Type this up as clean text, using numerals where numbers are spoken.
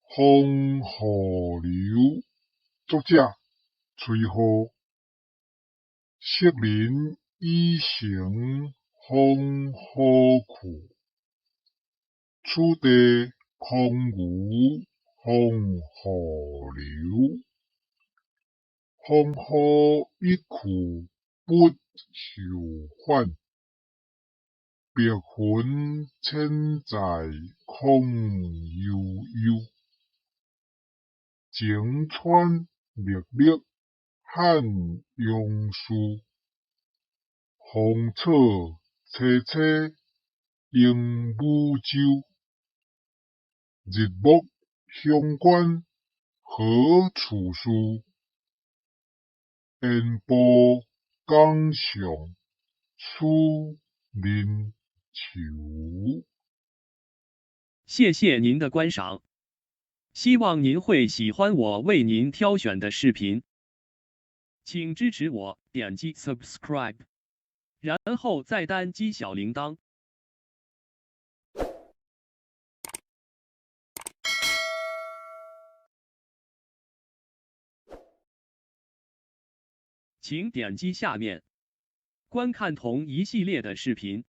風雨流，作者崔顥。昔人已成風雨去，此地空餘風雨流。風雨一去不復返，白雲千載空悠悠。晴川歷歷漢陽樹，芳草萋萋鸚鵡洲。日暮鄉關何處是？煙波江上思人愁。謝謝您的觀賞，希望您會喜歡我為您挑選的視頻，請支持我點擊 subscribe，然後再單擊小鈴鐺。請點擊下面觀看同一系列的視頻。